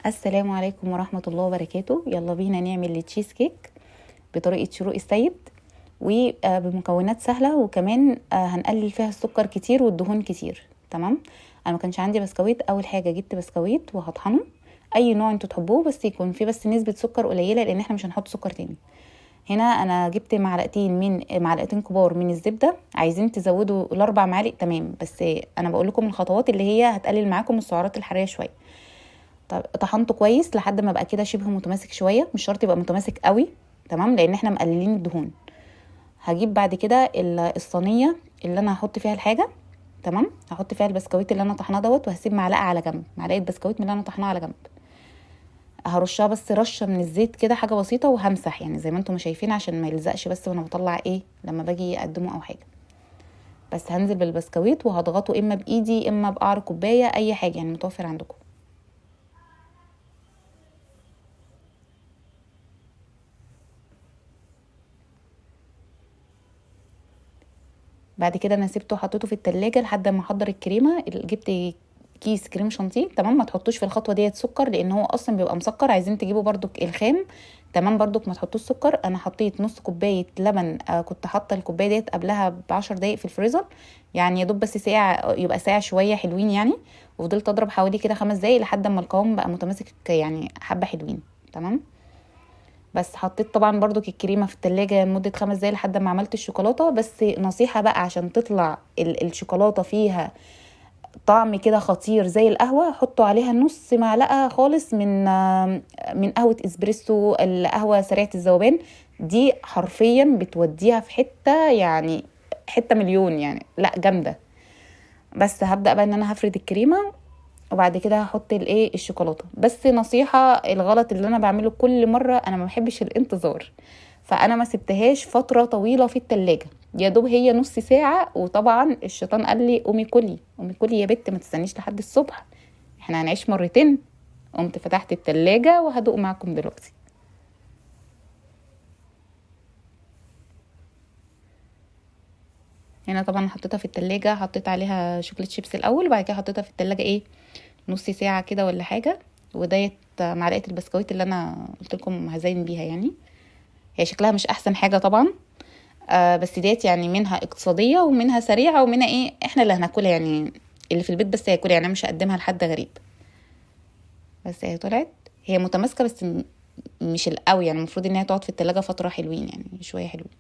السلام عليكم ورحمة الله وبركاته. يلا بينا نعمل التشيز كيك بطريقة شروق السيد وبمكونات سهلة، وكمان هنقلل فيها السكر كتير والدهون كتير. تمام، انا ما كانش عندي بسكويت. اول حاجة جبت بسكويت وهطحنه، اي نوع انتوا تحبوه، بس يكون فيه بس نسبة سكر قليلة لان احنا مش هنحط سكر تاني. هنا انا جبت معلقتين كبار من الزبدة، عايزين تزودوا الاربع معالق تمام، بس انا بقول لكم الخطوات اللي هي هتقلل معاكم السعرات الحرارية شوية. طب طحنته كويس لحد ما بقى كده شبه متماسك شوية، مش شرط يبقى متماسك قوي، تمام، لان احنا مقللين الدهون. هجيب بعد كده الصينية اللي انا هحط فيها الحاجة، تمام، هحط فيها البسكويت اللي انا طحناه دوت، وهسيب معلقه على جنب، معلقه بسكويت من اللي انا طحناه على جنب. هرشها بس رشه من الزيت كده، حاجة بسيطة، وهمسح زي ما انتم شايفين عشان ما يلزقش بس وانا بطلع لما باجي اقدمه او حاجة. بس هنزل بالبسكويت وهضغطه اما بايدي اما بقعر كوباية، اي حاجة متوفر عندكم. بعد كده انا سبته وحطيته في التلاجة لحد ما احضر الكريمة. جبت كيس كريم شانتيه، تمام، ما تحطوش في الخطوة ديت سكر لان هو اصلا بيبقى مسكر، عايزين تجيبوا برضك الخام، تمام، برضك ما تحطوش سكر. انا حطيت نص كوباية لبن، كنت حاطه الكوباية ديت قبلها ب10 دقايق في الفريزر، يا دوب بس ساقع، يبقى ساقع شوية حلوين وفضلت اضرب حوالي كده 5 دقايق لحد ما القوام بقى متماسك، حبه حلوين، تمام. بس حطيت طبعا برضك الكريمة في التلاجة لمدة 5 دقايق لحد ما عملت الشوكولاتة. بس نصيحة بقى، عشان تطلع الشوكولاتة فيها طعم كده خطير زي القهوة، حطوا عليها نص معلقه خالص من قهوة اسبريسو، القهوة سريعة الذوبان دي، حرفيا بتوديها في حتة، حتة مليون، لا جامدة. بس هبدا بقى ان انا هفرد الكريمة، وبعد كده هحط الشوكولاتة. بس نصيحة، الغلط اللي انا بعمله كل مرة، انا ما بحبش الانتظار، فانا ما سبتهاش فترة طويلة في التلاجة، يا دوب هي نص ساعة، وطبعا الشيطان قال لي قومي كلي، قومي كلي يا بت، ما تستنيش لحد الصبح، احنا هنعيش مرتين. قمت فتحت التلاجة وهدوق معاكم دلوقتي. هنا طبعا حطيتها في التلاجة، حطيت عليها شوكولاتة شيبس الاول، وبعد كده حطيتها في التلاجة نص ساعة كده ولا حاجة. وديت معلقة البسكويت اللي انا قلت لكم هزين بيها، هي شكلها مش احسن حاجة طبعا، بس ديت منها اقتصادية ومنها سريعة ومنها احنا اللي هناكلها، اللي في البيت بس هياكلها، انا مش هقدمها لحد غريب. بس هي طلعت هي متماسكة بس مش القوي، المفروض ان هي تقعد في التلاجة فترة حلوين، شوية حلوين.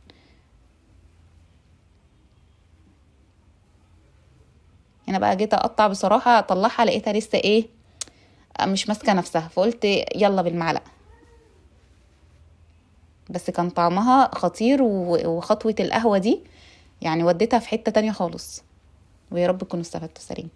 هنا بقى جيت اقطع بصراحة، اطلعها لقيتها لسه مش ماسكة نفسها، فقلت يلا بالمعلقة. بس كان طعمها خطير، وخطوة القهوة دي وديتها في حتة تانية خالص. ويا رب تكونوا استفدتوا. سلام.